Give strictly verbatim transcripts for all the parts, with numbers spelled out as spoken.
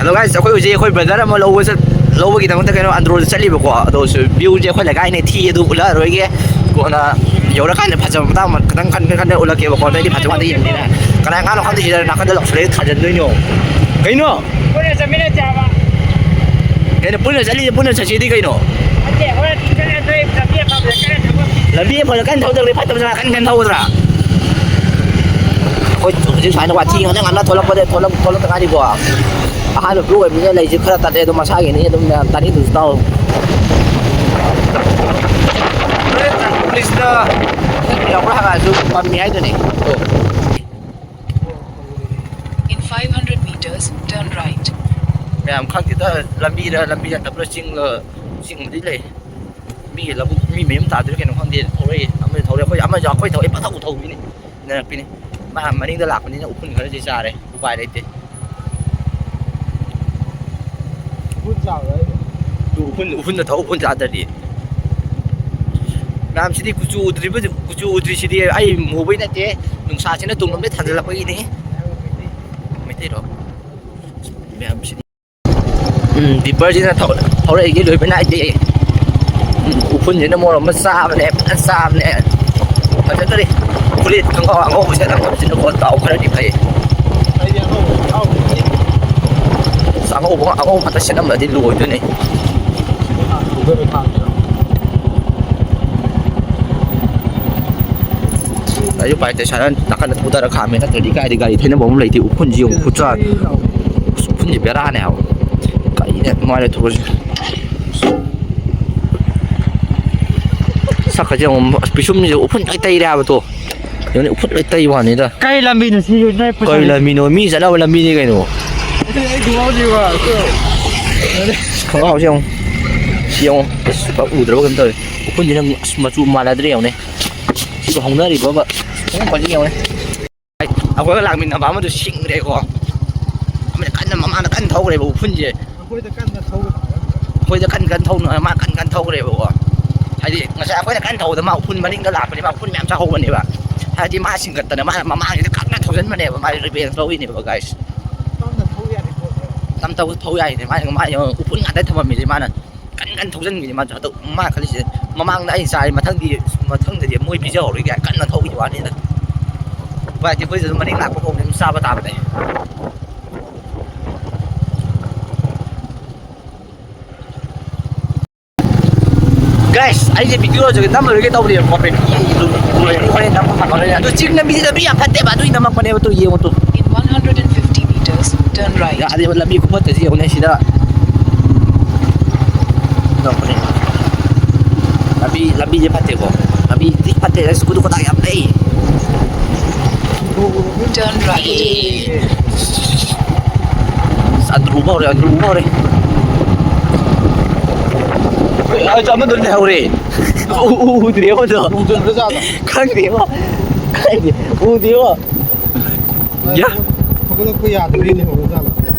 ꯑꯗꯣ guys, ꯑꯩꯈꯣꯏ ꯍꯧꯖꯤꯛ ꯑꯩꯈꯣꯏ brother ꯑꯃ ꯂꯧꯕ ꯆꯠ- ꯂꯧꯕꯒꯤꯗꯃꯛꯇ ꯀꯩꯅꯣ ꯑꯟꯗ꯭ꯔꯣꯗ ꯆꯠꯂꯤꯕꯀꯣ꯫ ꯑꯗꯣ ꯁꯨ- view ꯁꯦ ꯑꯩꯈꯣꯏ ꯂꯩꯀꯥꯏꯅ ꯊꯤ, ꯑꯗꯨ ꯎꯠꯂꯛꯑꯔꯣꯏꯒꯦ꯫ ꯀꯣꯟꯅ ꯌꯧꯔꯀꯥꯟꯗ ꯐꯖꯕ ꯃꯇꯥꯡ ꯑꯃ ꯈꯤꯇꯪ ꯈꯟ ꯈꯟ ꯎꯠꯂꯛꯀꯦꯕꯀꯣ꯫ ꯅꯣꯏꯗꯤ ꯐꯖꯕ ꯉꯥꯛꯇ ꯌꯦꯡꯅꯤꯅ꯫ ꯀꯅꯥ ꯀꯅꯥꯅꯣ ꯈꯪꯗꯦ ꯁꯤꯗ ꯅꯥꯀꯟꯗ ꯂꯥꯎꯁꯜꯂꯛꯏ ꯊꯥꯖꯟꯗꯣꯏꯅꯣ? ꯀꯩꯅꯣ? ꯄꯨꯟꯅ ꯆꯠꯃꯤꯟꯅꯁꯦ ꯍꯥꯏꯕ꯫ ꯀꯩꯅꯣ ꯄꯨꯟꯅ ꯆꯠꯂꯤꯁꯦ? ꯄꯨꯟꯅ ꯆꯠꯁꯤꯗꯤ ꯀꯩꯅꯣ? ꯅꯠꯇꯦ, ꯍꯣꯔꯦꯟ ꯆꯠꯂ ꯅꯣꯏ ꯂꯝꯕꯤ ꯑꯐꯕꯗ ꯀꯟꯅ ꯊꯧꯕ꯫ ꯂꯝꯕꯤ ꯑꯐꯕꯗ ꯀꯟꯅ ꯊꯧꯗ꯭ꯔꯗꯤ ꯐꯠꯇꯕꯁꯨ ꯀꯟꯅ ꯀꯟꯅ ꯊꯧꯒꯗ꯭ꯔꯥ? ꯑꯩꯈꯣꯏ ꯍꯧꯖꯤꯛ ꯁꯨꯃꯥꯏꯅ ꯋꯥꯊꯤ ꯉꯥꯡꯅ ꯉꯥꯡꯅ ꯊꯣꯛꯂꯛꯄꯗ ꯊꯣꯛꯂꯛ- ꯊꯣꯛꯂꯛꯇ ꯉꯥꯏꯔꯤꯀꯣ꯫ ꯑꯍꯥꯟꯕ vlog ꯑꯣꯏꯕꯅꯤꯅ ꯂꯩꯁꯦ ꯈꯔ ꯇꯠꯂꯦ, ꯑꯗꯨꯝ ꯃꯁꯥꯒꯤꯅꯤ, ꯑꯗꯨꯝ ꯃꯌꯥꯝ ꯇꯥꯅꯤꯡꯗ꯭ꯔꯁꯨ ꯇꯥꯎ꯫ ꯄꯨꯂꯤꯁꯇ ꯌꯥꯎꯕ꯭ꯔꯥ ꯍꯪꯉꯛꯑꯁꯨ ꯄꯝꯃꯤ ꯍꯥꯏꯗꯨꯅꯤ꯫ In five hundred meters, turn right. ꯃꯌꯥꯝ ꯈꯪꯗꯦꯗ, ꯂꯝꯕꯤꯔ ꯂꯝꯕꯤ ꯅꯠꯇꯕ꯭ꯔꯥ, ꯆꯤꯡꯂ ꯆꯤꯡꯕꯨꯗꯤ ꯂꯩ꯫ ꯃꯤꯒꯤ ꯂꯧꯕꯨꯛ ꯃꯤ ꯃꯌꯨꯝ ꯇꯥꯗꯣꯏꯔꯥ ꯀꯩꯅꯣ ꯈꯪꯗꯦ꯫ ꯊꯧꯔꯛꯏ ꯑꯃꯁꯨ ꯊꯧꯔꯦ, ꯑꯩꯈꯣꯏ ꯑꯃꯁꯨ ꯑꯩꯈꯣꯏ ꯊꯧꯔꯛꯏ ꯄꯪꯊꯧ ꯊꯧꯕꯤꯅꯤ꯫ ꯏꯟꯅꯔꯛꯄꯤꯅꯤ꯫ ꯃꯥ ꯃꯅꯤꯡꯗ ꯂꯥꯛꯄꯅꯤꯅ ꯎꯐꯨꯟ ꯈꯔꯗꯤ ꯆꯥꯔꯦ꯫ ꯎꯄꯥꯏ ꯂꯩꯇꯦ꯫ ꯎꯐꯨꯟ ꯆꯥꯕ꯭ꯔꯥ ꯍꯥꯏꯁꯦ? ꯎꯐꯨꯟ, ꯎꯐꯨꯟꯗ ꯊꯧ, ꯎꯐꯨꯟ ꯆꯥꯗ꯭ꯔꯗꯤ꯫ ꯃꯌꯥꯝꯁꯤꯗꯤ ꯀꯨꯆꯨ ꯎꯗ꯭ꯔꯤꯕ, ꯀꯨꯆꯨ ꯎꯗ꯭ꯔꯤꯁꯤꯗꯤ ꯑꯩ ꯃꯨꯕꯩ ꯅꯠꯇꯦ, ꯅꯨꯡꯁꯥꯁꯤꯅ ꯇꯨꯡꯂꯣꯝꯗ ꯊꯥꯖꯤꯜꯂꯛꯄꯒꯤꯅꯤ꯫ ꯃꯩꯇꯩꯔꯣ? ꯃꯌꯥꯝꯁꯤꯗꯤ꯫ ꯎꯝ, ꯗꯤꯄꯔꯁꯤꯅ ꯊꯧ-, ꯊꯧꯔꯛꯏꯒꯦ ꯂꯣꯏꯕ ꯅꯥꯏꯗꯦ꯫ ꯎꯝ, ꯎꯐꯨꯟꯁꯤꯅ ꯃꯣꯔꯣꯛ ꯑꯃ ꯆꯥꯕꯅꯦ, ꯐꯖꯅ ꯆꯥꯕꯅꯦ꯫ ꯐꯖꯗ꯭ꯔꯦ꯫ ꯐꯨꯔꯤꯠ ꯈꯪꯒꯥꯎ ꯑꯉꯧꯕ ꯁꯦꯠꯂꯝꯕꯁꯤꯅ ꯀꯣ ꯗꯥꯎ ꯈꯔꯗꯤ ꯐꯩ꯫ ꯑꯩꯗꯤ ꯑꯉꯧꯕ ꯌꯥꯎꯗꯦ꯫ ꯑꯁ, ꯑꯉꯧꯕ, ꯑꯉꯧꯕ ꯉꯥꯛꯇ ꯁꯦꯠꯂꯝꯃꯗꯤ ꯂꯣꯏꯗꯣꯏꯅꯦ꯫ ꯎꯕꯦꯔ ꯊꯥꯡꯁꯤꯔꯣ? ꯑꯩꯁꯨ ꯎꯄꯥꯏ ꯂꯩꯇꯦ, ꯁꯥꯏꯗ ꯅꯥꯀꯟꯗ ꯊꯧꯗꯔ ꯈꯥꯝꯃꯦ, ꯅꯠꯇ꯭ꯔꯗꯤ ꯀꯥꯏꯗꯤ ꯒꯥꯔꯤ ꯊꯩꯅꯕ ꯑꯃ ꯂꯩꯇꯦ꯫ ꯎꯐꯨꯟꯁꯤ ꯌꯦꯡꯉꯨ, ꯈꯨꯠꯆꯥ-, ꯎꯐꯨꯟꯁꯤ ꯕꯦꯔꯥꯅꯦ ꯍꯥꯏꯕ꯫ ꯀꯔꯤꯅ ꯃꯥꯏꯅ ꯊꯣꯛꯑꯁꯤ꯫ ꯁꯛꯀꯁꯦ ꯑꯃꯨꯛ ꯄꯤꯁꯨꯝꯁꯦ ꯎꯐꯨꯟ ꯂꯣꯏ ꯇꯩꯔꯦ ꯍꯥꯏꯕ ꯇꯣ꯫ ꯌꯦꯡꯉꯨꯅꯦ, ꯎꯐꯨꯟ ꯂꯣꯏ ꯇꯩ ꯋꯥꯅꯤꯗ꯫ ꯀꯩ ꯂꯝꯕꯤꯅꯣ ꯁꯤ? ꯅꯣꯏ ꯄꯩꯁꯥ ꯀꯩ ꯂꯝꯕꯤꯅꯣ? ꯃꯤ ꯆꯠꯅꯕ ꯂꯝꯕꯤꯅꯤ ꯀꯩꯅꯣ꯫ ꯑꯩ ꯈꯪꯍꯧꯗꯦꯕ꯫ ꯈꯣꯡꯒ꯭ꯔꯥꯎꯁꯦ ꯌꯦꯡꯉꯨ꯫ ꯁꯤ ꯌꯦꯡꯉꯨ꯫ ꯑꯁ ꯄꯨꯔꯥ ꯎꯗ꯭ꯔꯕ ꯀꯩꯅꯣ ꯇꯧꯔꯦ꯫ ꯎꯐꯨꯟꯁꯤꯅ ꯑꯁ ꯃꯆꯨ ꯃꯥꯟꯅꯗ꯭ꯔꯦ ꯌꯦꯡꯉꯨꯅꯦ꯫ ꯁꯤꯕꯨ ꯍꯧꯅꯔꯤꯕꯕ꯫ ꯈꯣꯡꯎꯞ ꯐꯖꯅ ꯌꯦꯡꯉꯨꯅꯦ꯫ ꯑꯩꯈꯣꯏꯒ ꯂꯥꯛꯃꯤꯟꯅꯕ ꯑꯃꯗꯨ ꯁꯤꯡꯈ꯭ꯔꯦꯀꯣ꯫ ꯑꯃꯅ ꯀꯟꯅ ꯃꯃꯥꯡꯗ ꯀꯟꯅ ꯊꯧꯈ꯭ꯔꯦꯕ ꯎꯐꯨꯟꯁꯦ꯫ ꯑꯩꯈꯣꯏꯗ ꯀꯟꯅ ꯊꯧꯕ ꯃꯥꯜꯂꯦ꯫ ꯑꯩꯈꯣꯏꯗ ꯀꯟꯅ ꯀꯟꯅ ꯊꯧꯅ ꯃꯥ ꯀꯟꯅ ꯀꯟꯅ ꯊꯧꯈ꯭ꯔꯦꯕꯀꯣ꯫ ꯍꯥꯏꯗꯤ ꯉꯁꯥꯏ ꯑꯩꯈꯣꯏꯅ ꯀꯟꯅ ꯊꯧꯕꯗ ꯃꯥ ꯎꯐꯨꯟ ꯃꯅꯤꯡꯗ ꯂꯥꯛꯄꯅꯦ, ꯃꯥ ꯎꯐꯨꯟ ꯃꯌꯥꯝ ꯆꯥꯍꯧꯕꯅꯦꯕ꯫ ꯍꯥꯏꯗꯤ ꯃꯥ ꯁꯤꯡꯒꯠꯇꯅ ꯃꯥꯅ ꯃꯃꯥꯡꯁꯤꯗ ꯀꯟꯅ ꯊꯧꯖꯤꯟꯕꯅꯦꯕ, ꯃꯥ revenge ꯂꯧꯔꯤꯅꯦꯕ guys꯫ ꯇꯞꯅ ꯊꯧ ꯌꯥꯗꯦ ꯄꯣꯠꯁꯦ꯫ ꯌꯥꯝ ꯇꯧ ꯊꯧ ꯌꯥꯏꯅꯦ꯫ ꯃꯥ ꯃꯥ ꯌꯦꯡꯉꯣ, ꯎꯐꯨꯟ ꯉꯥꯛꯇ ꯊꯝꯃꯝꯃꯤꯁꯦ ꯃꯥꯅ꯫ ꯀꯟ ꯀꯟ ꯊꯧꯖꯟꯕꯤꯅꯦ ꯃꯥꯁꯨ꯫ ꯍꯟꯗꯛ ꯃꯥ ꯈꯜꯂꯤꯁꯦ, ꯃꯃꯥꯡꯗ ꯑꯩꯅ ꯆꯥꯔꯤ, ꯃꯊꯪꯗꯤ, ꯃꯊꯪꯗꯗꯤ ꯃꯣꯏ ꯄꯤꯖꯍꯧꯔꯣꯏ ꯀꯥꯏꯅ ꯀꯟꯅ ꯊꯧꯈꯤꯕ ꯋꯥꯅꯤꯗ꯫ ꯎꯄꯥꯏ ꯂꯩꯇꯦ, ꯑꯩꯈꯣꯏꯁꯨ ꯑꯗꯨꯝ ꯃꯅꯤꯡ ꯂꯥꯛꯄ ꯀꯧꯕꯅꯤ, ꯑꯗꯨꯝ ꯆꯥꯕ ꯇꯥꯕꯅꯦ꯫ Guys, ꯑꯩꯁꯦ video ꯍꯧꯖꯤꯛ ꯅꯝꯃꯔꯣꯏꯒꯦ ꯇꯧꯕꯅꯦꯕꯀꯣ, ꯍꯣꯔꯦꯟ ꯅꯝꯕ ꯐꯪꯉꯔꯣꯏ꯫ ꯑꯗꯨ ꯆꯤꯡ ꯂꯝꯕꯤꯁꯦ ꯂꯝꯕꯤ ꯌꯥꯝ ꯐꯠꯇꯦꯕ, ꯑꯗꯨꯏ ꯅꯝꯃꯛꯄꯅꯦꯕ꯫ ꯇꯨ ꯌꯦꯡꯉꯨ two. In one hundred fifty meters, turn right. ꯌꯥꯗꯦꯕ, ꯂꯝꯕꯤ ꯈꯨꯐꯠꯇꯁꯤ ꯌꯦꯡꯉꯨꯅꯦ ꯁꯤꯗ꯫ ꯂꯝꯕꯤ, ꯂꯝꯕꯤꯁꯦ ꯐꯠꯇꯦꯀꯣ꯫ ꯂꯝꯕꯤꯗꯤ ꯐꯠꯇꯦ, ꯁ꯭ꯀꯨꯜ ꯈꯨꯇꯥꯛ ꯌꯥꯝ ꯂꯩ꯫ Turn right. ꯑꯁ, ꯑꯟꯗ꯭ꯔꯨ ꯎꯕ ꯍꯧꯔꯦ, ꯑꯟꯗ꯭ꯔꯨ ꯎꯕ ꯍꯧꯔꯦ꯫ ꯑꯁ, ꯑꯃꯗꯣ ꯂꯩꯍꯧꯔꯦ꯫ ꯎ-, ꯎ-, ꯎꯗ꯭ꯔꯦ ꯑꯃꯗꯣ꯫ ꯈꯪꯗꯦꯕꯣ꯫ ꯈꯪꯗꯦ꯫ ꯎꯗꯦꯕꯣ꯫ ꯌꯥ꯫ ꯐꯒꯠꯂꯛꯄ ꯌꯥꯗꯕꯩ ꯂꯩꯍꯧꯔꯖꯥꯠꯂꯣ?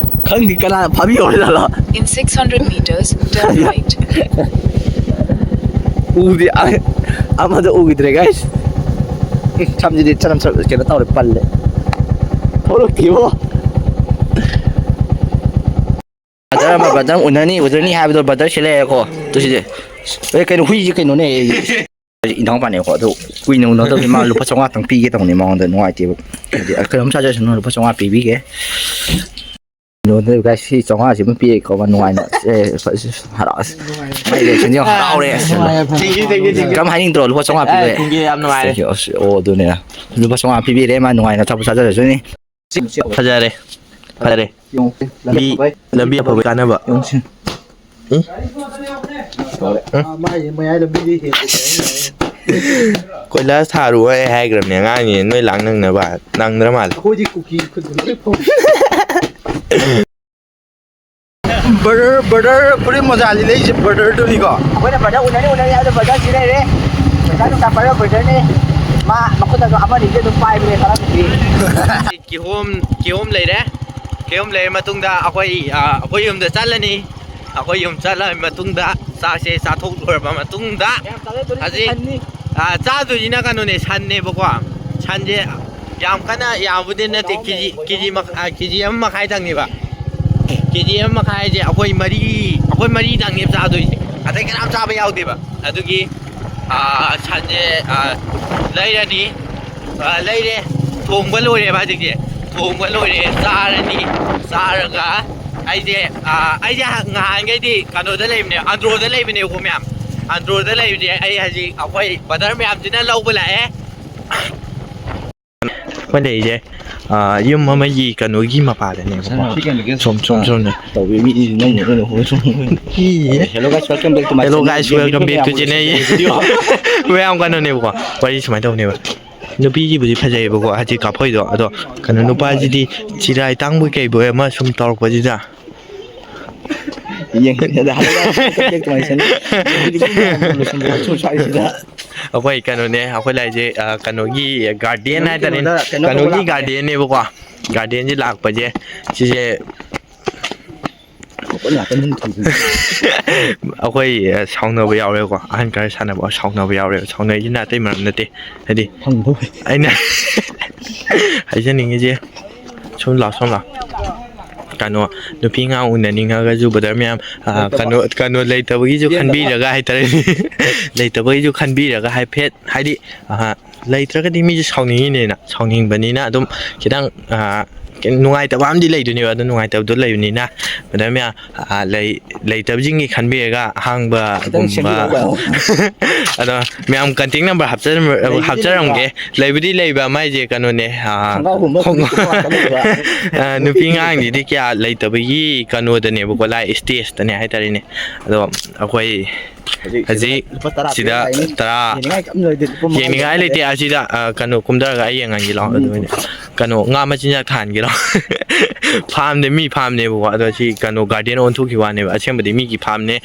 ꯈꯪꯗꯦ ꯀꯅꯥ ꯐꯥꯕꯤꯍꯧꯔꯖꯥꯠꯂꯣ꯫ In six hundred meters, turn right. ꯎꯗꯦ꯫ ꯑ-, ꯑꯃꯗꯣ ꯎꯈꯤꯗ꯭ꯔꯦ, guys꯫ ꯎꯝ, ꯁꯝꯁꯤꯗꯤ ꯆꯅꯝ ꯆ-, ꯀꯩꯅꯣ ꯇꯧꯔꯦ, ꯄꯜꯂꯦ꯫ ꯊꯣꯛꯂꯛꯇꯦꯕꯣ꯫ Brother ꯑꯃ brother ꯎꯅꯅꯤ, ꯎꯅꯅꯤ ꯍꯥꯏꯕꯗꯣ brother ꯁꯤ ꯂꯩꯔꯦꯀꯣ꯫ ꯇꯨ ꯁꯤꯁꯦ꯫ ꯑꯦ, ꯀꯩꯅꯣ, ꯍꯨꯏꯁꯦ ꯀꯩꯅꯣꯅꯦ? ꯏꯅꯥꯎꯄꯥꯅꯦꯀꯣ, ꯑꯗꯣ ꯀꯨꯏꯅ ꯎꯅꯗꯕꯒꯤ ꯃꯥ ꯂꯨꯄꯥ ꯆꯥꯝꯃꯉꯥꯇꯪ ꯄꯤꯒꯦ ꯇꯧꯅꯤ ꯃꯉꯣꯟꯗ, ꯅꯨꯡꯉꯥꯏꯇꯦꯕ꯫ ꯍꯥꯏꯗꯤ, ꯑ, ꯀꯩꯅꯣꯝ ꯆꯥꯖꯔꯁꯅꯨ, ꯂꯨꯄꯥ ꯆꯥꯝꯃꯉꯥ ꯄꯤꯕꯤꯒꯦ꯫ ꯀꯩꯅꯣꯗ, guys, ꯁꯤ ꯆꯥꯝꯃꯉꯥꯁꯤꯃ ꯄꯤꯔꯦꯀꯣ, ꯃꯥ ꯅꯨꯡꯉꯥꯏꯅ, ꯑꯦ, ꯍꯔꯥꯎ-, ꯑꯁ, ꯃꯥꯏ reaction ꯁꯦ ꯌꯥꯝ ꯍꯔꯥꯎꯔꯦ, ꯑꯁ꯫ Thank you, thank you, thank you. ꯀꯔꯝ ꯍꯥꯏꯅꯤꯡꯗ꯭ꯔꯣ? ꯂꯨꯄꯥ ꯆꯥꯝꯃꯉꯥ ꯑꯦ, ꯄꯤꯕ꯫ Thank you, ꯌꯥꯝ ꯅꯨꯡꯉꯥꯏꯔꯦ꯫ Thank you, ꯑꯁ, ꯑꯣ, ꯑꯗꯨꯅꯦ꯫ ꯂꯨꯄꯥ ꯆꯥꯝꯃꯉꯥ ꯄꯤꯕꯤꯔꯦ, ꯃꯥ ꯅꯨꯡꯉꯥꯏꯅ ꯑꯆꯥꯄꯣꯠ ꯆꯥꯖꯔꯁꯅꯤ꯫ ꯐꯖꯔꯦ, ꯐꯖꯔꯦ꯫ ꯌꯦꯡꯉꯨ, ꯂꯝꯕꯤ ꯂꯝꯕꯤ, ꯑꯐꯕ꯫ ꯂꯝꯕꯤ ꯑꯐꯕ ꯀꯥꯟꯅꯕ꯫ ꯌꯦꯡꯉꯨ ꯁꯤ꯫ ꯎꯝ? ꯑꯥ, ꯃꯥꯏ ꯃꯌꯥꯏ ꯂꯝꯕꯤꯗꯤ ꯍꯦꯜꯂꯦ꯫ ꯀꯣꯏꯂꯥꯁ ꯊꯥꯔꯨ ꯑꯩ ꯍꯥꯏꯈ꯭ꯔꯕꯅꯦ ꯑꯉꯥꯡꯅꯤ, ꯅꯣꯏ ꯂꯥꯡ ꯅꯪꯅꯕ꯫ ꯅꯪꯗ꯭ꯔ ꯃꯥꯜꯂꯦ꯫ ꯑꯩꯈꯣꯏꯗꯤ ꯀꯨꯀꯤ ꯈꯨꯟꯗ ꯂꯣꯏ ꯐꯧꯏ꯫ Brother, brother, ꯐꯨꯔꯤꯠ ꯃꯣꯖꯥ ꯂꯤꯠꯂꯛꯏꯁꯦ brother ꯗꯨꯅꯤꯀꯣ? ꯑꯩꯈꯣꯏꯅ brother ꯎꯅꯅꯤ, ꯎꯅꯅꯤ ꯍꯥꯏꯕꯗ brother ꯁꯤ ꯂꯩꯔꯦ꯫ ꯄꯩꯁꯥ ꯅꯨꯡꯁꯥ ꯄꯥꯏꯕ brother ꯅꯤ꯫ ꯃꯥ ꯃꯈꯨꯠꯇꯁꯨ ꯑꯃ ꯑꯅꯤꯗꯤ ꯑꯗꯨꯝ ꯄꯥꯏꯕꯅꯦ, ꯈꯔꯕꯨꯗꯤ꯫ ꯀꯤꯍꯣꯝ, ꯀꯤꯍꯣꯝ ꯂꯩꯔꯦ꯫ ꯀꯤꯍꯣꯝ ꯂꯩꯔ ꯃꯇꯨꯡꯗ ꯑꯩꯈꯣꯏ, ꯑ, ꯑꯩꯈꯣꯏ ꯌꯨꯝꯗ ꯆꯠꯂꯅꯤ꯫ ꯑꯩꯈꯣꯏ ꯌꯨꯝ ꯆꯠꯂꯕ ꯃꯇꯨꯡꯗ, ꯆꯥꯛꯁꯦ ꯆꯥꯊꯣꯛ ꯂꯣꯏꯔꯕ ꯃꯇꯨꯡꯗ, ꯍꯧꯖꯤꯛ, ꯑ, ꯆꯥꯗꯣꯏꯁꯤꯅ ꯀꯩꯅꯣꯅꯦ, ꯁꯟꯅꯦꯕꯀꯣ꯫ ꯁꯟꯁꯦ ꯌꯥꯝ ꯀꯟꯅ ꯌꯥꯝꯕꯨꯗꯤ ꯅꯠꯇꯦ, ꯀꯦ ꯖꯤ, ꯀꯦ ꯖꯤ ꯃꯈꯥ-, ꯑ, ꯀꯦ ꯖꯤ ꯑꯃ ꯃꯈꯥꯏꯗꯪꯅꯦꯕ꯫ ꯀꯦ ꯖꯤ ꯑꯃ ꯃꯈꯥꯏꯁꯦ ꯑꯩꯈꯣꯏ ꯃꯔꯤ, ꯑꯩꯈꯣꯏ ꯃꯔꯤꯗꯪꯅꯦꯕ ꯆꯥꯗꯣꯏꯁꯦ, ꯑꯇꯩ ꯀꯅꯥꯝ ꯆꯥꯕ ꯌꯥꯎꯗꯦꯕ꯫ ꯑꯗꯨꯒꯤ, ꯑꯥ, ꯁꯟꯁꯦ, ꯑꯥ, ꯂꯩꯔꯅꯤ, ꯑꯥ, ꯂꯩꯔꯦ, ꯊꯣꯡꯕ ꯂꯣꯏꯔꯦꯕ ꯍꯧꯖꯤꯛꯁꯦ꯫ ꯊꯣꯡꯕ ꯂꯣꯏꯔꯦ, ꯆꯥꯔꯅꯤ꯫ ꯆꯥꯔꯒ ꯑꯩꯁꯦ, ꯑꯥ, ꯑꯩꯁꯦ ꯉꯍꯥꯟꯈꯩꯗꯤ ꯀꯩꯅꯣꯗ ꯂꯩꯕꯅꯦ, ꯑꯟꯗ꯭ꯔꯣꯗ ꯂꯩꯕꯅꯦꯕꯀꯣ ꯃꯌꯥꯝ꯫ ꯑꯟꯗ꯭ꯔꯣꯗ ꯂꯩꯕꯁꯦ ꯑꯩ ꯍꯧꯖꯤꯛ ꯑꯩꯈꯣꯏ ꯕ꯭ꯔꯗꯔ ꯃꯌꯥꯝꯁꯤꯅ ꯂꯧꯕ ꯂꯥꯛꯑꯦ꯫ ꯑꯩꯈꯣꯏ ꯂꯩꯔꯤꯁꯦ, ꯑꯥ, ꯌꯨꯝ ꯑꯃꯒꯤ ꯀꯩꯅꯣꯒꯤ ꯃꯄꯥꯗꯅꯦꯕꯀꯣ꯫ ꯁꯣꯝ, ꯁꯣꯝ, ꯁꯣꯝꯗ꯫ ꯇꯧꯕꯤ ꯃꯤ ꯅꯪ ꯅꯪ ꯅꯪ ꯁꯣꯝ꯫ ꯏꯌꯦ꯫ Hello guys, welcome back to my Hello channel. Guys, welcome back to ꯌꯦꯡꯕꯤꯕ channel꯫ ꯃꯌꯥꯝ ꯃꯌꯥꯝ ꯀꯩꯅꯣꯅꯦꯕꯀꯣ, ꯋꯥꯔꯤ ꯁꯨꯃꯥꯏꯅ ꯇꯧꯅꯦꯕ꯫ ꯅꯨꯄꯤꯒꯤꯕꯨꯗꯤ ꯐꯖꯩꯌꯦꯕꯀꯣ, ꯍꯥꯏꯗꯤ ꯀꯥꯞꯐꯩꯗꯣ, ꯑꯗꯣ ꯀꯩꯅꯣ, ꯅꯨꯄꯥꯁꯤꯗꯤ ꯆꯤꯔꯥꯏ ꯇꯥꯡꯕꯣꯏ ꯀꯩꯕꯣꯏ ꯑꯃ ꯁꯨꯝ ꯇꯧꯔꯛꯄꯁꯤꯗ꯫ ꯌꯦꯡꯉꯦ꯫ Hello guys, welcome back to my channel. ꯌꯦꯡꯕꯤꯕ ꯃꯌꯥꯝ ꯂꯣꯏꯁꯤꯟꯕꯤꯔꯣ ꯁ꯭ꯋꯥꯏꯁꯤꯗ꯫ ꯑꯩꯈꯣꯏ ꯀꯩꯅꯣꯅꯦ, ꯑꯩꯈꯣꯏ ꯂꯥꯛꯏꯁꯦ, ꯑ, ꯀꯩꯅꯣꯒꯤ garden ꯀꯩꯅꯣꯒꯤ ꯍꯥꯏꯇꯥꯔꯦ꯫ ꯀꯩꯅꯣꯗ, ꯀꯩꯅꯣ ꯇꯧꯕ ꯀꯩꯅꯣꯒꯤ ꯂꯥꯛꯄꯅꯦ꯫ Gardenꯅꯦꯕꯀꯣ꯫ Gardenꯁꯦ ꯂꯥꯛꯄꯁꯦ, ꯁꯤꯁꯦ ꯃꯈꯣꯟ ꯉꯥꯛꯇ ꯅꯤꯡꯊꯤꯕꯤ꯫ ꯑꯩꯈꯣꯏ, ꯑ, ꯁꯥꯎꯅꯕ ꯌꯥꯎꯔꯦꯀꯣ꯫ ꯑꯍꯟ ꯈꯔ ꯁꯥꯟꯅꯕ, ꯁꯥꯎꯅꯕ ꯌꯥꯎꯔꯦ꯫ ꯁꯥꯎꯅꯔꯤꯁꯤꯅ ꯑꯇꯩ ꯃꯔꯝ ꯅꯠꯇꯦ꯫ ꯍꯥꯏꯗꯤ ꯐꯪꯗꯕꯩ꯫ ꯑꯩꯅ ꯍꯥꯏꯖꯅꯤꯡꯉꯤꯁꯦ, ꯁꯨꯝ ꯂꯥꯎ, ꯁꯨꯝ ꯂꯥꯎ꯫ ꯀꯩꯅꯣ, ꯅꯨꯄꯤ ꯑꯉꯥꯡ ꯎꯅꯅꯤꯡꯉꯒꯁꯨ, ꯕ꯭ꯔꯗꯔ ꯃꯌꯥꯝ, ꯑ, ꯂꯩꯇꯕ꯫ ꯀꯩꯅꯣ, ꯀꯩꯅꯣ ꯂꯩꯇꯕꯒꯤꯁꯨ ꯄꯦꯟꯗꯕ꯫ ꯈꯟꯕꯤꯔꯒ ꯍꯥꯏꯇꯥꯔꯦ꯫ ꯂꯩꯇꯕꯒꯤꯁꯨ ꯈꯟꯕꯤꯔꯒ ꯍꯥꯏꯐꯦꯠ, ꯍꯥꯏꯗꯤ, ꯑ, ꯂꯩꯇ꯭ꯔꯒꯗꯤ ꯃꯤꯁꯨ ꯁꯥꯎꯅꯤꯡꯉꯤꯅꯦꯅ, ꯁꯥꯎꯅꯤꯡꯕꯅꯤꯅ ꯑꯗꯨꯝ ꯈꯤꯇꯪ, ꯑ, ꯅꯨꯡꯉꯥꯏꯇꯕ ꯑꯃꯗꯤ ꯂꯩꯗꯣꯏꯅꯦꯕ꯫ ꯑꯗꯨ ꯅꯨꯡꯉꯥꯏꯇꯕꯗꯣ ꯂꯩꯕꯅꯤꯅ, ꯕ꯭ꯔꯗꯔ ꯃꯌꯥꯝ, ꯑ, ꯂꯩ-, ꯂꯩꯇꯕꯁꯤꯡꯒꯤ ꯈꯟꯕꯤꯔꯒ ꯈꯤꯇꯪ ꯑꯍꯥꯡꯕꯒꯨꯝꯕ꯫ ꯁꯦꯝꯕꯤꯔꯛꯎ ꯀꯩꯅꯣ꯫ ꯑꯗꯣ ꯃꯌꯥꯝ contact number ꯍꯥꯞꯆꯔꯝ-, ꯂꯩꯕꯨꯗꯤ ꯍꯥꯞꯆꯔꯝꯒꯦ꯫ ꯂꯩꯕ꯭ꯔꯥ? ꯂꯩꯕꯨꯗꯤ ꯂꯩꯕ, ꯃꯥꯏꯁꯦ ꯀꯩꯅꯣꯅꯦ, ꯑ, ꯈꯣꯡꯒ꯭ꯔꯥꯎꯒꯨꯝꯕ, ꯈꯣꯡ-, ꯐꯨꯔꯤꯠꯀꯨꯝꯕ ꯉꯥꯛꯇ ꯂꯩꯕ꯭ꯔꯥ? ꯑ, ꯅꯨꯄꯤ ꯑꯉꯥꯡꯒꯤꯗꯤ ꯀꯌꯥ ꯂꯩꯇꯕꯒꯤ ꯀꯩꯅꯣꯗꯅꯦꯕꯀꯣ, ꯂꯥꯏ stageꯇꯅꯦ ꯍꯥꯏꯇꯥꯔꯦꯅꯦ꯫ ꯑꯗꯣ ꯑꯩꯈꯣꯏ ꯍꯧꯖꯤꯛ ꯍꯧꯖꯤꯛ ꯂꯨꯄꯥ ꯇꯔꯥ ꯁꯤꯗ ꯄꯤꯔꯒ ꯂꯥꯛꯏꯅꯦ꯫ ꯇꯔꯥ ꯌꯦꯡꯅꯤꯡꯉꯥꯏ ꯀꯩꯝ ꯂꯩꯇꯦ, ꯂꯨꯄꯥ ꯃꯉꯥ ꯌꯦꯡꯅꯤꯡꯉꯥꯏ ꯂꯩꯇꯦ꯫ ꯌꯦꯡꯉꯛꯑꯗꯤ꯫ ꯑꯁꯤꯗ, ꯑ, ꯀꯩꯅꯣ ꯀꯨꯝꯊꯔꯒ ꯑꯩ ꯌꯦꯡꯍꯟꯒꯦ ꯂꯥꯛꯑꯣ꯫ ꯎꯝ꯫ ꯑꯗꯨ ꯑꯣꯏꯅ ꯀꯩꯅꯣ ꯉꯥ ꯃꯆꯤꯟꯖꯥꯛ ꯊꯥꯍꯟꯒꯦ ꯂꯥꯛꯑꯣ꯫ Farmꯅꯦ, ꯃꯤ farmꯅꯦꯕꯀꯣ꯫ ꯑꯗꯣ ꯁꯤ ꯀꯩꯅꯣ garden ꯑꯣꯟꯊꯣꯛꯈꯤꯕ ꯋꯥꯅꯦꯕ꯫ ꯑꯁꯦꯡꯕꯗꯤ ꯃꯤꯒꯤ farmꯅꯦ꯫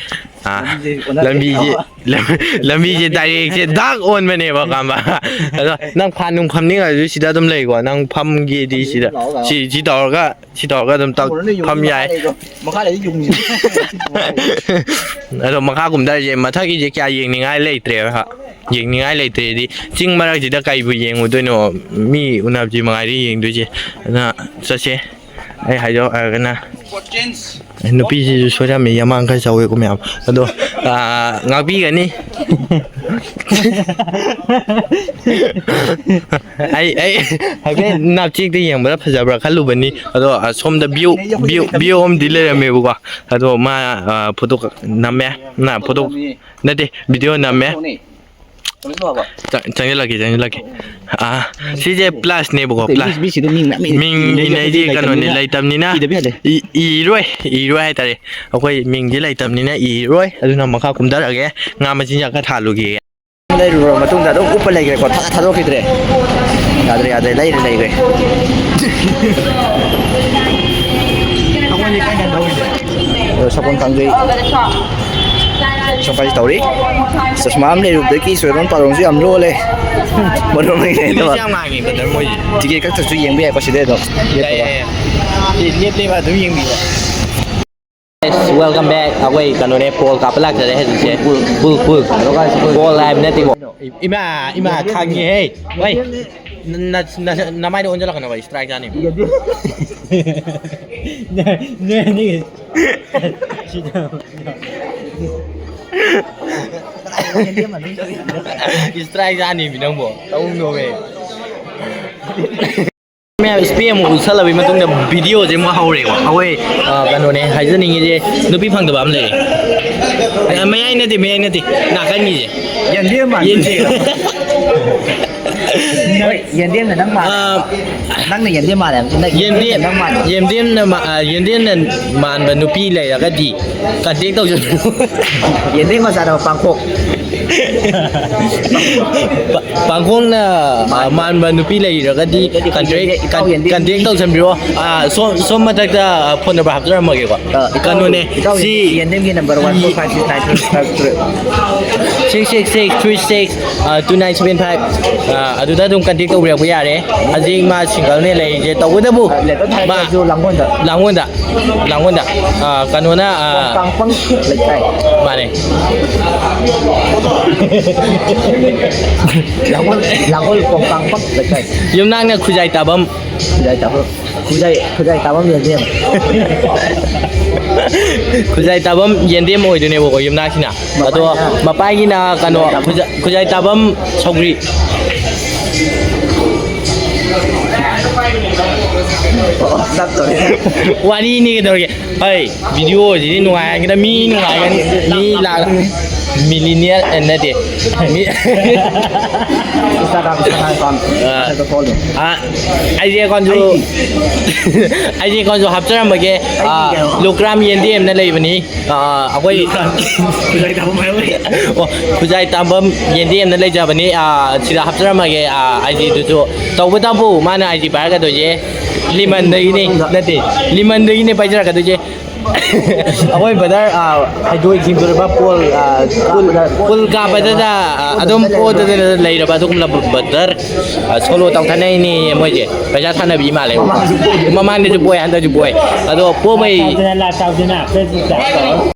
ꯑ, ꯂꯝꯕꯤꯁꯦ ꯑꯣꯟꯅꯔꯦ꯫ ꯂꯝꯕꯤꯁꯦ, ꯂꯝ-, ꯂꯝꯕꯤꯁꯦ directꯁꯦ ꯗꯥꯛ ꯑꯣꯟꯕꯅꯦꯕ, ꯈꯪꯕ? ꯑꯗꯣ ꯅꯪ ꯐꯥꯟ ꯅꯨꯡ ꯐꯝꯅꯤꯡꯉꯁꯨ ꯁꯤꯗ ꯑꯗꯨꯝ ꯂꯩꯀꯣ꯫ ꯅꯪ ꯐꯝꯒꯦꯗꯤ ꯁꯤꯗ, ꯂꯥꯛꯑꯣ, ꯂꯥꯛꯑꯣ꯫ ꯁꯤ, ꯁꯤ ꯇꯧꯔꯒ ꯁꯤ ꯇꯧꯔꯒ ꯑꯗꯨꯝ ꯇꯛ ꯐꯝ ꯌꯥꯏ꯫ ꯃꯈꯥ ꯂꯩꯗꯤ ꯌꯨꯡꯉꯤ꯫ ꯑꯗꯣ ꯃꯈꯥ ꯀꯨꯝꯊꯔꯁꯦ, ꯃꯊꯛꯀꯤꯁꯦ ꯀꯌꯥ ꯌꯦꯡꯅꯤꯡꯉꯥꯏ ꯂꯩꯇ꯭ꯔꯦꯕ꯫ ꯌꯦꯡꯅꯤꯡꯉꯥꯏ ꯂꯩꯇ꯭ꯔꯦꯗꯤ ꯆꯤꯡ ꯃꯔꯛꯁꯤꯗ ꯀꯩꯕꯨ ꯌꯦꯡꯉꯨꯗꯣꯏꯅꯣ? ꯃꯤ ꯎꯅꯕꯁꯤ ꯃꯉꯥꯏꯔꯦ ꯌꯦꯡꯗꯣꯏꯁꯦ꯫ ꯑꯗꯨꯅ ꯆꯠꯁꯦ꯫ ꯑꯩ ꯍꯥꯏꯗꯣꯛꯑꯒꯅ ꯅꯨꯄꯤꯁꯤꯁꯨ ꯁꯣꯏꯔꯝꯃꯤ, ꯌꯥꯝꯃꯥꯡ ꯈꯔ ꯆꯥꯎꯋꯦꯀꯣ ꯃꯌꯥꯝ꯫ ꯑꯗꯣ, ꯑꯥ, ꯉꯥꯛꯄꯤꯒꯅꯤ꯫ ꯑꯩ, ꯑꯩ ꯍꯥꯏꯐꯦꯠ ꯅꯥꯞꯆꯦꯛꯇ ꯌꯦꯡꯕꯗ ꯐꯖꯕ꯭ꯔꯥ ꯈꯜꯂꯨꯕꯅꯤ꯫ ꯑꯗꯣ, ꯑꯥ, ꯁꯣꯝꯗ view, view, view ꯑꯃꯗꯤ ꯂꯩꯔꯝꯃꯦꯕꯀꯣ꯫ ꯑꯗꯣ ꯃꯥ, ꯑꯥ, photo ꯅꯝꯃꯦ꯫ ꯅ photo ꯅꯠꯇꯦ, video ꯅꯝꯃꯦ꯫ ꯆꯪ-, ꯆꯪꯁꯤꯜꯂꯛꯀꯦ, ꯆꯪꯁꯤꯜꯂꯛꯀꯦ꯫ ꯑꯥ, ꯁꯤꯁꯦ plus ꯅꯦꯕꯀꯣ, plus꯫ ꯃꯤꯁꯤꯗ ꯃꯤꯡ ꯃꯌꯥꯝ ꯏ-, ꯃꯤꯡ ꯏꯅꯩꯁꯦ ꯏꯅꯩꯁꯦ ꯀꯩꯅꯣꯅꯦ, ꯂꯩꯇꯕꯅꯤꯅ꯫ ꯂꯩꯇꯕꯅꯤꯅ꯫ ꯏꯗꯕ ꯌꯥꯗꯦ꯫ ꯏ-, ꯏꯔꯣꯏ, ꯏꯔꯣꯏ ꯍꯥꯏꯇꯥꯔꯦ꯫ ꯑꯩꯈꯣꯏ ꯃꯤꯡꯁꯦ ꯂꯩꯇꯕꯅꯤꯅ ꯏꯔꯣꯏ꯫ ꯑꯗꯨꯅ ꯃꯈꯥ ꯀꯨꯝꯊꯔꯛꯑꯒꯦ꯫ ꯉꯥ ꯃꯆꯤꯟꯖꯥꯛ ꯈꯔ ꯊꯥꯜꯂꯨꯒꯦ꯫ ꯂꯩꯔꯨꯔꯕ ꯃꯇꯨꯡꯗ ꯑꯗꯨꯝ ꯎꯞꯄ ꯂꯩꯈ꯭ꯔꯦꯀꯣ꯫ ꯊꯥ-, ꯊꯥꯗꯣꯛꯈꯤꯗ꯭ꯔꯦ꯫ ꯌꯥꯗ꯭ꯔꯦ, ꯌꯥꯗ꯭ꯔꯦ꯫ ꯂꯩꯔꯦ, ꯂꯩꯔꯦ꯫ ꯑꯗꯣ ꯁꯒꯣꯜ ꯀꯥꯡꯖꯩ ꯁꯣꯝꯀꯥꯏꯁꯤ ꯇꯧꯔꯤ꯫ ꯆꯁꯃꯥ ꯑꯃ ꯂꯩꯔꯨꯕꯗꯒꯤ ꯁꯣꯏꯔꯣꯝ ꯄꯥꯔꯣꯝꯁꯨ ꯌꯥꯝ ꯂꯣꯜꯂꯦ꯫ ꯃꯔꯣꯝ ꯂꯩꯅꯩ ꯃꯤꯁꯦ ꯅꯠꯇꯕ꯫ ꯌꯥꯝ ꯉꯥꯡꯉꯦ, brother, ꯃꯣꯏꯁꯦ꯫ ꯇꯤꯀꯦꯠ ꯀꯛꯇ꯭ꯔꯁꯨ ꯌꯦꯡꯕ ꯌꯥꯏꯀꯣ ꯁꯤꯗꯩ ꯑꯗꯨꯝ ꯌꯥꯏ, ꯂꯦꯞꯄꯒ꯫ ꯌꯥꯏ, ꯌꯥꯏ꯫ ꯁꯤ ꯂꯦꯞ ꯂꯦꯞꯄ ꯑꯗꯨꯝ ꯌꯦꯡꯕꯤꯕ꯫ Welcome back. ꯑꯩꯈꯣꯏ ꯀꯩꯅꯣꯅꯦ, ꯄꯣꯜ ꯀꯥꯞꯄ ꯂꯥꯛꯆꯔꯦ ꯍꯧꯖꯤꯛꯁꯦ꯫ Pool, pool, pool. ꯄꯣꯜ ꯍꯥꯏꯕ ꯅꯠꯇꯦꯀꯣ꯫ ꯏꯃꯥ, ꯏꯃꯥ, ꯈꯪꯉꯦꯍꯦ꯫ ꯍꯣꯏ꯫ ꯅ-, ꯅ-, ꯅ-, ꯅꯃꯥꯏꯗ ꯑꯣꯟꯁꯤꯜꯂꯛꯀꯅꯣ, ꯚꯥꯏ, strike ꯆꯥꯅꯤ꯫ ꯅꯦ, ꯅꯦ, ꯅꯦ꯫ Strike ꯆꯥꯅꯤꯃꯤ ꯅꯪꯕꯣ꯫ ꯇꯧꯅꯣꯃꯦ꯫ ꯃꯌꯥꯝ spam ꯑꯃꯨꯛ ꯎꯠꯁꯜꯂꯕꯩ ꯃꯇꯨꯡꯗ video ꯁꯦ ꯑꯃꯨꯛ ꯍꯧꯔꯦꯀꯣ꯫ ꯑꯩꯈꯣꯏ, ꯑ, ꯀꯩꯅꯣꯅꯦ ꯍꯥꯏꯖꯅꯤꯡꯉꯤꯁꯦ, ꯅꯨꯄꯤ ꯐꯪꯗꯕ ꯑꯃ ꯂꯩꯔꯦ꯫ ꯑ, ꯃꯌꯥꯏ ꯅꯠꯇꯦ, ꯃꯌꯥꯏ ꯅꯠꯇꯦ, ꯅꯥꯀꯟꯒꯤꯁꯦ꯫ ꯌꯦꯟꯗꯦꯝ ꯃꯥꯟꯕ꯫ ꯌꯦꯟꯗꯦꯝ꯫ ꯍꯣꯏ, ꯌꯦꯟꯗꯦꯝꯅ ꯅꯪ ꯃꯥꯜꯂꯦ꯫ ꯑ, ꯅꯪꯅ ꯌꯦꯟꯗꯦꯝ ꯃꯥꯜꯂꯦ ꯍꯥꯏꯕ ꯅꯠꯇꯦ, ꯌꯦꯟꯗꯦꯝꯅ ꯌꯦꯟꯗꯦꯝ, ꯅꯪ ꯃꯥꯜꯂꯦ꯫ ꯌꯦꯟꯗꯦꯝꯅ ꯃꯥ-, ꯑ, ꯌꯦꯟꯗꯦꯝꯅ ꯃꯥꯟꯕ ꯅꯨꯄꯤ ꯂꯩꯔꯒꯗꯤ contact ꯇꯧꯖꯕꯤꯌꯨ꯫ ꯌꯦꯟꯗꯦꯝ ꯃꯆꯥꯗꯣ ꯄꯥꯡꯈꯣꯛ꯫ ꯄꯥꯡꯈꯣꯡꯅ, ꯑ, ꯃꯥꯟꯕ ꯅꯨꯄꯤ ꯂꯩꯔꯒꯗꯤ ꯂꯩꯔꯒꯗꯤ contact, ꯌꯦꯟꯗꯦꯝ, ꯏꯇꯥꯎ ꯌꯦꯟꯗꯦꯝ꯫ Contact ꯇꯧꯁꯟꯕꯤꯔꯣ꯫ ꯑ, ꯁꯣꯝ, ꯁꯣꯝ ꯃꯊꯛꯇ, ꯑ, phone number ꯍꯥꯞꯆꯔꯝꯃꯒꯦꯀꯣ꯫ ꯑ, ꯏꯇꯥꯎ, ꯀꯩꯅꯣꯅꯦ, ꯏꯇꯥꯎ ꯁꯤ ꯌꯦꯟꯗꯦꯝꯒꯤ number one four five six nine three five three꯫ Six six six three six, ꯑ, two nine seven five, ꯑ, ꯑꯗꯨꯗ ꯑꯗꯨꯝ contact ꯇꯧꯕꯤꯔꯛꯄ ꯌꯥꯔꯦ꯫ ꯍꯧꯖꯤꯛ ꯃꯥ single ꯅꯦ ꯂꯩꯔꯤꯁꯦ, ꯇꯧꯕꯇꯕꯨ ꯑ, letter ꯃꯥ ꯊꯥꯔꯛꯄꯁꯨ ꯂꯥꯡꯒꯣꯜꯗ꯫ ꯂꯥꯡꯒꯣꯜꯗ꯫ ꯂꯥꯡꯒꯣꯜꯗ꯫ ꯑꯥ, ꯀꯩꯅꯣꯅ, ꯑꯥ, ꯀꯥꯡꯄꯪ ꯂꯩꯀꯥꯏ꯫ ꯃꯥꯅꯦ꯫ ꯂꯥꯡꯒꯣꯜ, ꯂꯥꯡꯒꯣꯜ ꯀꯣꯡꯀꯥꯡꯄꯪ ꯂꯩꯀꯥꯏ꯫ ꯌꯨꯝꯅꯥꯛꯅ ꯈꯨꯖꯥꯏ ꯇꯥꯕꯝ꯫ ꯈꯨꯖꯥꯏ ꯇꯥꯕꯝ꯫ ꯈꯨꯖꯥꯏ ꯈꯨꯖꯥꯏ ꯇꯥꯐꯝ ꯌꯦꯟꯗꯦꯝ꯫ ꯈꯨꯖꯥꯏ ꯇꯥꯐꯝ ꯌꯦꯟꯗꯦꯝ ꯑꯣꯏꯗꯣꯏꯅꯦꯕꯀꯣ ꯌꯨꯝꯅꯥꯛꯁꯤꯅ꯫ ꯑꯗꯣ ꯃꯄꯥꯒꯤꯅ ꯀꯩꯅꯣ ꯈꯨꯖꯥꯏ ꯈꯨꯖꯥꯏ ꯇꯥꯐꯝ ꯁꯧꯒ꯭ꯔꯤ꯫ ꯋꯥꯔꯤꯅꯤ ꯀꯩꯗꯧꯔꯒꯦ? ꯍꯩ, ꯚꯤꯗꯤꯑꯣꯁꯤꯗꯤ ꯅꯨꯡꯉꯥꯏꯔꯒꯦꯗ, ꯃꯤ ꯅꯨꯡꯉꯥꯏꯒꯅꯤ꯫ ꯃꯤ ꯂꯥꯛ ꯃꯤꯂꯤꯅꯤꯌꯔ ꯅꯠꯇꯦ꯫ ꯃꯤ Instagram, Instagram account ꯑ, ꯃꯊꯛꯇ follow ꯇꯧ꯫ ꯑ, ꯑꯩꯁꯦ ꯑꯦꯀꯥꯎꯟꯁꯨ ꯑꯩꯁꯦ ꯑꯦꯀꯥꯎꯟꯁꯨ ꯍꯥꯞꯆꯔꯝꯃꯒꯦ꯫ ꯑ, ꯑꯩꯒꯤ ꯀꯩꯅꯣ? ꯂꯨꯀ꯭ꯔꯥꯝ ꯌꯦꯟꯗꯦꯝꯅ ꯂꯩꯕꯅꯤ꯫ ꯑ, ꯑꯩꯈꯣꯏ ꯈꯨꯖꯥꯏ ꯇꯥꯐꯝ ꯍꯥꯏꯕ꯫ ꯑꯣ, ꯈꯨꯖꯥꯏ ꯇꯥꯐꯝ ꯌꯦꯟꯗꯦꯝꯅ ꯂꯩꯖꯕꯅꯤ꯫ ꯑ, ꯁꯤꯗ ꯍꯥꯞꯆꯔꯝꯃꯒꯦ꯫ ꯑ, ꯑꯥꯏ ꯖꯤꯗꯨꯁꯨ꯫ ꯇꯧꯕꯇꯕꯨ ꯃꯥꯅ ꯑꯥꯏ ꯖꯤ ꯄꯥꯏꯔꯛꯀꯗꯣꯏꯁꯦ ꯂꯤꯃꯟꯗꯒꯤꯅꯤ꯫ ꯅꯠꯇꯦ, ꯂꯤꯃꯟꯗꯒꯤꯅꯦ ꯄꯥꯏꯖꯔꯛꯀꯗꯣꯏꯁꯦ꯫ ꯑꯩꯈꯣꯏ ꯕ꯭ꯔꯗꯔ, ꯑ, ꯍꯥꯏꯗꯣꯛ ꯍꯥꯏꯗꯣꯛꯑꯕ ꯄꯣꯜ, ꯑ, ꯄꯨꯜ, ꯄꯨꯜ ꯀꯥꯞꯄꯗꯗ, ꯑ, ꯑꯗꯨꯝ ꯄꯣꯗꯗꯅ ꯂꯩꯔꯕ ꯑꯗꯨꯒꯨꯝꯂꯕ ꯕ꯭ꯔꯗꯔ, ꯑ, ꯁꯣꯂꯣ ꯇꯧꯊꯅꯩꯅꯦ ꯃꯣꯏꯁꯦ꯫ ꯄꯩꯁꯥ ꯊꯥꯅꯕꯤ ꯃꯥꯜꯂꯦ꯫ ꯃꯃꯥꯡꯗꯁꯨ ꯄꯣꯏ, ꯍꯟꯗꯛꯁꯨ ꯄꯣꯏ꯫ ꯑꯗꯣ ꯄꯣꯕꯩ ꯇꯧꯗꯅ, ꯂꯥꯏꯚ ꯇꯧꯗꯅ, Facebook ꯇ꯫